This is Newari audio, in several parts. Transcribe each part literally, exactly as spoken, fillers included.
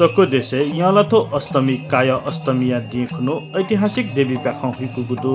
सक्व देशय् यंलाथ्व अष्टमी कायः अष्टमीया दिं खुन्हु ऐतिहासिक देवी प्याखं हुइकूगु दु।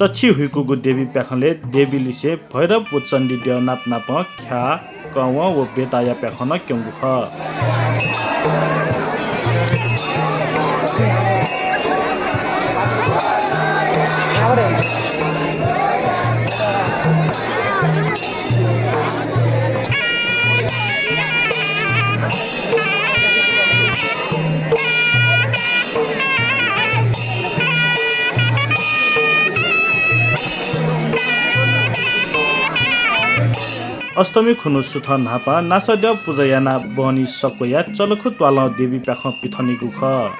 चच्छि हुइकूगु देवी प्याखंलय् देवीलिसे भैरव व चण्डी द्यः नाप नापं ख्याः, कवं व बेताःया प्याखं नं क्यंगु खः। अष्टमी खुन्हु सुथ न्हापा नासद्यः पुजा यानाः बहनी सक्वया चलखु त्वालं देवी प्याखं पिथनेगु खः।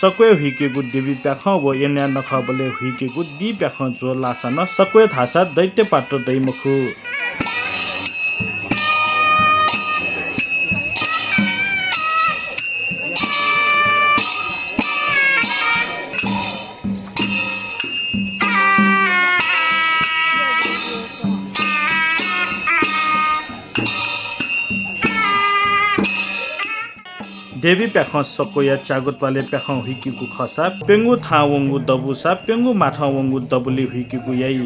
सक्वय् हुइकेगु देवी प्याखं व यम्याः नखःबलय् हुइकेगु दी प्याखं ज्वः लाःसा नं सक्वय् धाःसा दैत्य पात्र दइ मखु। देवी प्याखं सक्वया च्यागू त्वालय् प्याखं हुइकेगु खःसा प्यंगू थाहां वंगु दबूसा प्यंगू माथं वंगु दबुलिइ हुइकेगु याइ।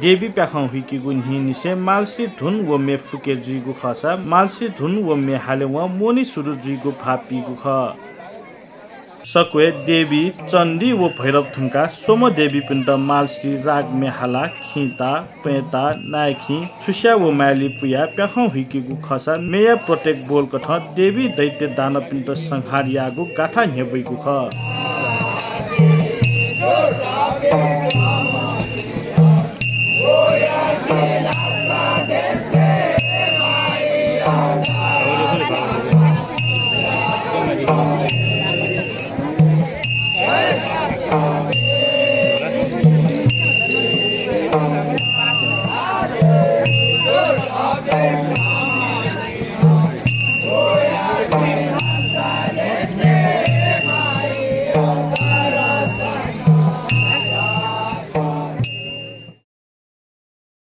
देवी प्याखं हुइकेगु न्हिंनिसें मालश्री धुन व म्ये फुके जुइगु खःसा मालश्री धुन व म्ये हालेवं मोहनी सुरु जुइगु भाःपिइगु खः। सक्वय् देवी, चण्डी व भैरव धुंकाः स्वम्ह देवीपिन्त मालश्री राग म्ये हालाः खिंता, प्वँय्‌ता, नाय्‌खिं, छुस्या व माय्‌लि पुयाः प्याखं हुइकेगु खःसा म्येया प्रत्येक बोलकथं देवी दैत्य दानवपिन्त संहार याःगु गाथा न्ह्यब्वइगु खः।